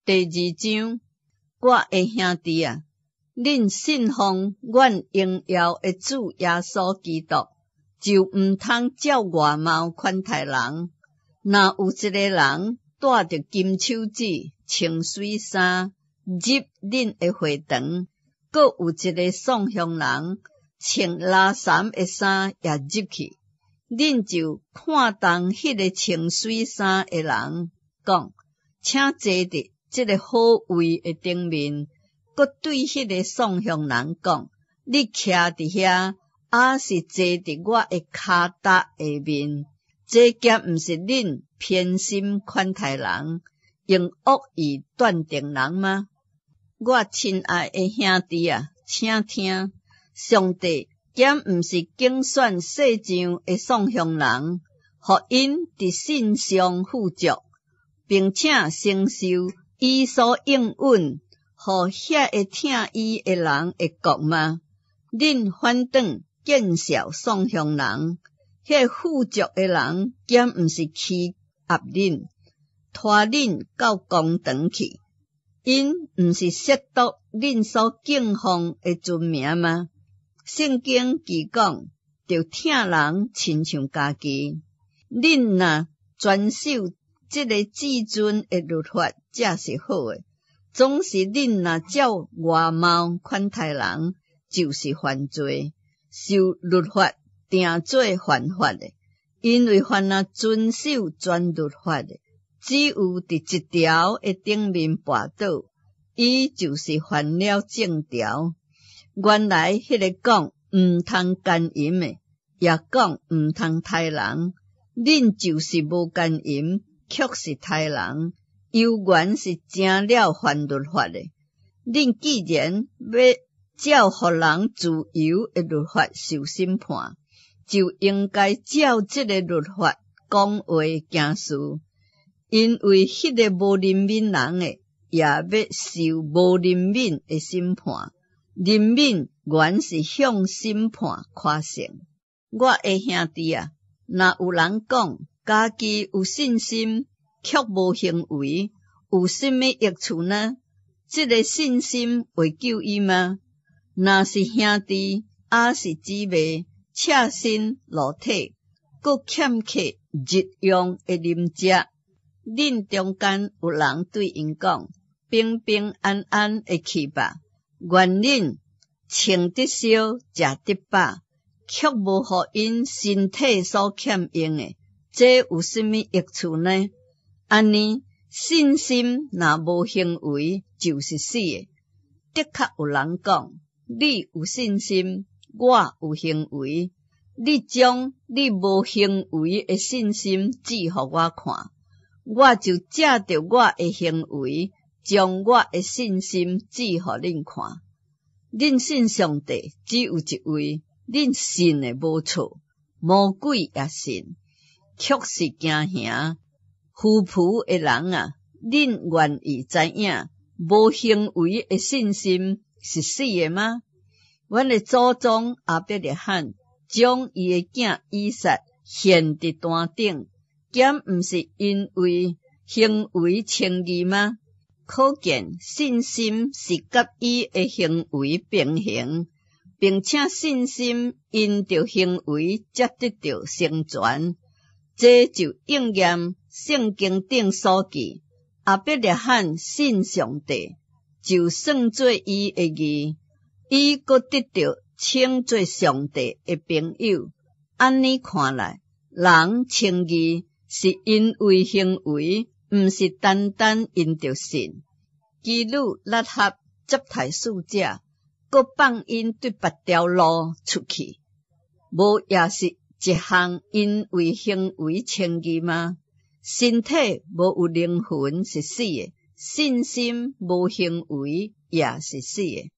第二章，我的兄弟啊，恁信奉阮榮耀的主耶穌基督，就毋通照外貌款待人。若有一个人帶著金手指、穿媠衫入恁的會堂，閣有一个喪鄉人穿垃圾的衫也入去，恁就看重彼个穿媠衫的人，講，請坐佇這个好位的頂面，閣對彼个喪鄉人講，你徛佇遐，抑是坐佇我的跤踏下面，這敢毋是恁偏心款待人，用惡意斷定人嗎？我親愛的兄弟啊，請聽，上帝敢毋是揀選世上的喪鄉人，予𪜶佇信上富足，並且承受伊所應允，予遐个疼伊的人的國嗎？恁反轉見笑喪鄉人，彼富足的人敢毋是欺壓恁，拖恁到公堂去？𪜶毋是褻瀆恁所敬奉的尊名嗎？聖經記講，著疼人親像家己。恁若遵守這个至尊的律法，才是好的。總是恁若照外貌款待人，就是犯罪，受律法定做犯法的。因為凡若遵守全律法的，只有佇一條的頂面跋倒，伊就是犯了眾條。原來彼个講毋通姦淫的，也講毋通刣人。恁就是無姦淫，卻是刣人，猶原是成了犯律法的。恁既然欲照予人自由的律法受審判，就應該照這个律法講話行事。因為彼个無憐憫人的，也欲受無憐憫的審判。憐憫原是向審判誇勝。我的兄弟啊，若有人講家己有信心，卻無行為，有啥物益處呢？這个信心會救伊嗎？若是兄弟，抑是姊妹，赤身露體，閣欠缺日用的飲食，恁中間有人對𪜶講：平平安安的去吧，願恁穿得燒，食得飽，卻無予𪜶身體所欠用的，這有啥物益處呢？按呢，信心若無行為，就是死的。的確有人講：你有信心，我有行為。你將你無行為的信心指予我看，我就藉著我的行為，將我的信心指予恁看。恁信上帝只有一位，恁信的無錯，魔鬼也信，卻是驚嚇。虛浮的人啊，恁願意知影無行為的信心是死的嗎？阮的祖宗亞伯拉罕將伊的囝以撒獻佇壇頂，敢毋是因為行為稱義嗎？可見信心是佮伊的行為並行，並且信心因著行為才得著成全。這就應驗聖經頂所記：亞伯拉罕信上帝，就算做伊的義，伊閣得著稱做上帝的朋友。按呢看來，人稱義是因為行為，毋是單單因著信。妓女喇合接待使者，閣放𪜶對別條路出去，無也是一項因為行為稱義嗎？身體無有靈魂是死的，信心無行為也是死的。